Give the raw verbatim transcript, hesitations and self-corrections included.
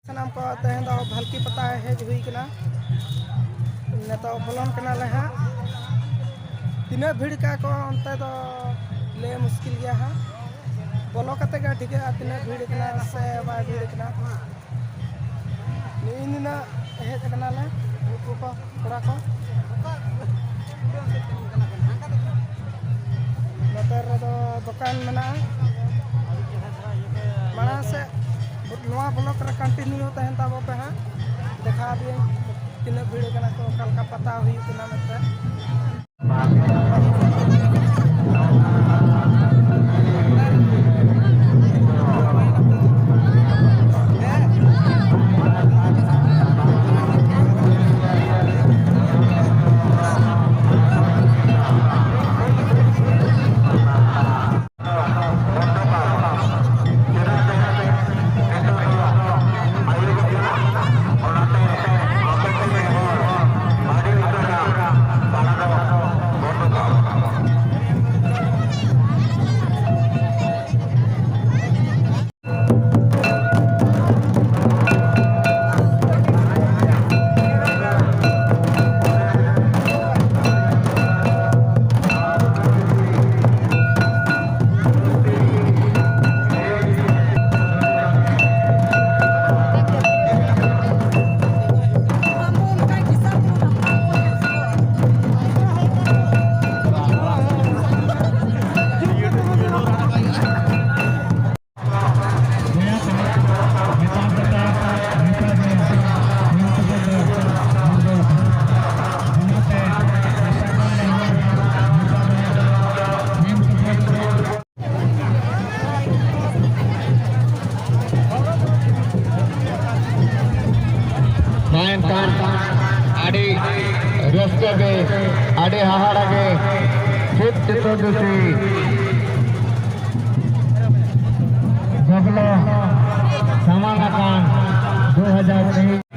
ᱥᱟᱱᱟᱢ ᱠᱚ ᱛᱮᱦᱮᱧ ᱫᱚ ᱵᱷᱟᱞᱠᱤ ᱯᱟᱛᱟ ᱦᱮᱡ ᱦᱩᱭ ᱠᱟᱱᱟ᱾ ᱱᱤᱛᱚᱜ ᱵᱚᱞᱚᱱ ᱠᱟᱱᱟᱞᱮ ᱦᱟᱸᱜ᱾ ᱛᱤᱱᱟᱹᱜ ᱵᱷᱤᱲ ᱠᱟᱜ ᱠᱚ ᱚᱱᱛᱮ ᱫᱚ ᱞᱟᱹᱭ ᱢᱩᱥᱠᱤᱞ ᱜᱮᱭᱟ ᱦᱟᱸᱜ᱾ ᱵᱚᱞᱚ ᱠᱟᱛᱮ ᱜᱮ ᱴᱷᱤᱠᱟᱹᱜᱼᱟ ᱛᱤᱱᱟᱹᱜ ᱵᱷᱤᱲ ᱠᱟᱱᱟ ᱥᱮ ᱵᱟᱭ ᱵᱷᱤᱲ ᱠᱟᱱᱟ᱾ ᱱᱤᱭᱟᱹ ᱱᱤᱱᱟᱹᱜ ᱦᱮᱡ ᱟᱠᱟᱱᱟᱞᱮ ᱱᱩᱠᱩ ᱠᱚ᱾ ᱠᱚᱲᱟ ᱠᱚ᱾ ᱱᱚᱛᱮ ᱨᱮᱫᱚ ᱫᱚᱠᱟᱱ ᱢᱮᱱᱟᱜᱼᱟ᱾ ᱢᱟᱲᱟᱝ ᱥᱮᱫ ᱱᱚᱣᱟ ᱵᱞᱚᱠ ᱨᱮ ᱠᱚᱱᱴᱤᱱᱤᱭᱩ ᱛᱟᱦᱮᱱ ᱛᱟᱵᱚ ᱯᱮ ᱦᱟᱸᱜ᱾ ᱫᱮᱠᱷᱟᱣ ᱟᱯᱮᱭᱟᱹᱧ ᱛᱤᱱᱟᱹᱜ ᱵᱷᱤᱲ ᱠᱟᱱᱟ ᱠᱚ, ᱚᱠᱟ ᱞᱮᱠᱟ ᱯᱟᱛᱟ ᱦᱩᱭᱩᱜ ᱠᱟᱱᱟ ᱢᱮᱱᱛᱮ᱾ ᱢᱮᱱᱠᱷᱟᱱ ᱟᱹᱰᱤ ᱨᱟᱹᱥᱠᱟᱹ ᱜᱮ, ᱟᱹᱰᱤ ᱦᱟᱦᱟᱲᱟ ᱜᱮ, ᱪᱮᱫ ᱪᱚᱛᱩᱨᱫᱚᱥᱤ ᱜᱚᱵᱞᱚ ᱥᱟᱢᱟᱝ ᱟᱠᱟᱱ ᱫᱩ ᱦᱟᱡᱟᱨ ᱛᱮᱭᱤᱥ᱾